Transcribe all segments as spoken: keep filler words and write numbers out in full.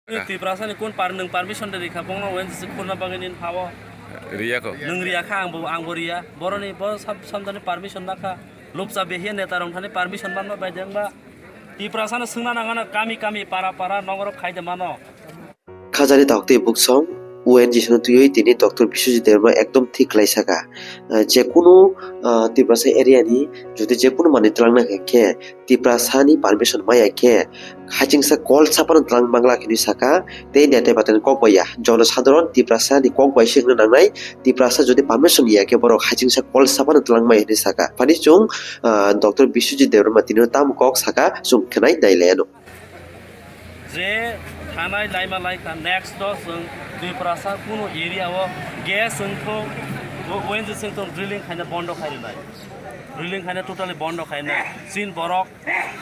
Tiprasa ni kun par nwng permission de rikha bongno O N G C khulna bagwi nini hao. Riya ko. Nwng riya kha, angbo, angbo riya. Boroni bo sab samjani permission nakha. Lupcha behia neta rong thani permission manma bai dengba. Tiprasa no swngna nangano kami kami, para para, nogoro khaide mano. Khajani taktwi buksong, O N G C no twiwi tini Doctor Biswajit Debbarma ekdom thik khlai saka. Ah, jekunu, ah, Tiprasa area ni jodi jekunu manwi twlangna hwnkhe Tiprasa ni permission maya khe hachingsa call sapano twlang mangla hinwi saka, tei netai batani kok bai ya. Jono sadharon Tiprasa ni kok bai se wngna nangnai, Tiprasa jodi permission ya khe borok hachingsa call sapano twlang maya hinwi saka. Phani chwng, ah, Doctor Biswajit Debbarma tini tamo kok saka chwng khwnai nai laiano. Je thanai laima laikha, next o chwng Tiprasa kunu area o gas wngthung, O N G C wngthung, drilling khaina bondo khai rwnai. Drilling khaina totally bondo khainai. Chin borok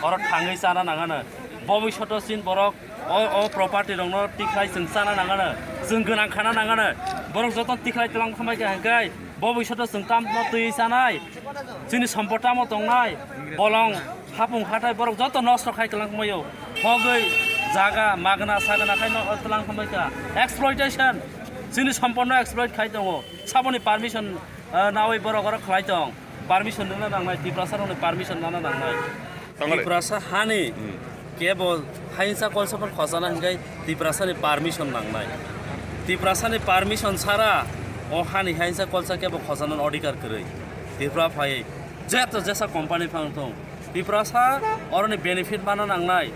oro thangwi chana nangano. Bobishoto chin borok o, o property rokno tikhlai chwng chana nangano. Chwng gwnang khana nangano. Borok joto tikhlai twlang khamai kha hwnkhe bobishoto chwng tamno twi chanai. Chini sompot tamo tongnai. Bolong hapung hathai borok joto nosto khai twlang khamai o. Hogwi jaga magna sagna khai no twlang khamai kha. Exploitation. Chini sompotno exploit khai tongo. Saboni permission, ah, nawi borok oro khlai tong. Permission rwna nangnai, Tiprasa rokni permission rwna nangnai. Tangari. Tiprasa hani Hmm. kebo hainsa kolsa phano khojana hwnkhe Tiprasani permission nangnai. Tiprasani permission sara o hani hainsa kolsa kebo khojana odhikar kwrwi. Tripura phai jeto jesa company phano thung. Tiprasa oroni benefit mana nangnai.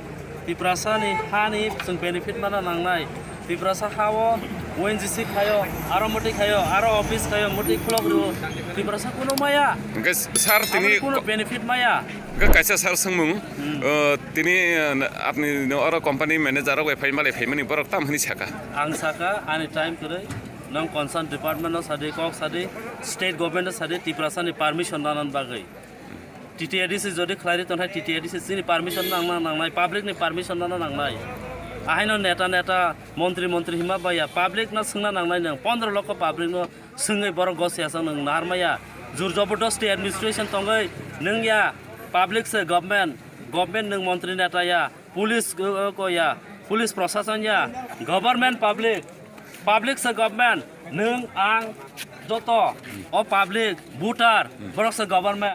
Tiprasani hani chwng benefit mana nangnai. Tiprasa hao O N G C khayo, aro muti khayo, aro office khayo, muti khulok rwo. Tiprasa kuno maya. Hwnkhe sir, tini Aboni kuno ko- benefit maya. Hwnkhe kaisa sir swngmung, Hmm. uh, tini, uh, apni no oro company manager rok bai phai malai phaimani borok tam hwnwi saka. Ang saka ani time kwrwi, nang concern department no sadi, kok sadi, state government no sadi, Tiprasa ni permission nanan bagwi. T T A D C jodi khlai ri tongthai, T T A D C chini permission nang, nang, nangnai, public ni permission nang, nang, nangnai. Ahaino neta, neta, montri, montri hima baya, public no swngna nangnai nang, pondro lokho public no swngwi borok gosi asang nang nahar maya. Jur jobordosti administration tongwi nung ya, public se government, government nung montri neta ya, police, uh, uh, ko ya, police prosason ya, government public, public se government, nung ang joto, o public, voter, borok se government.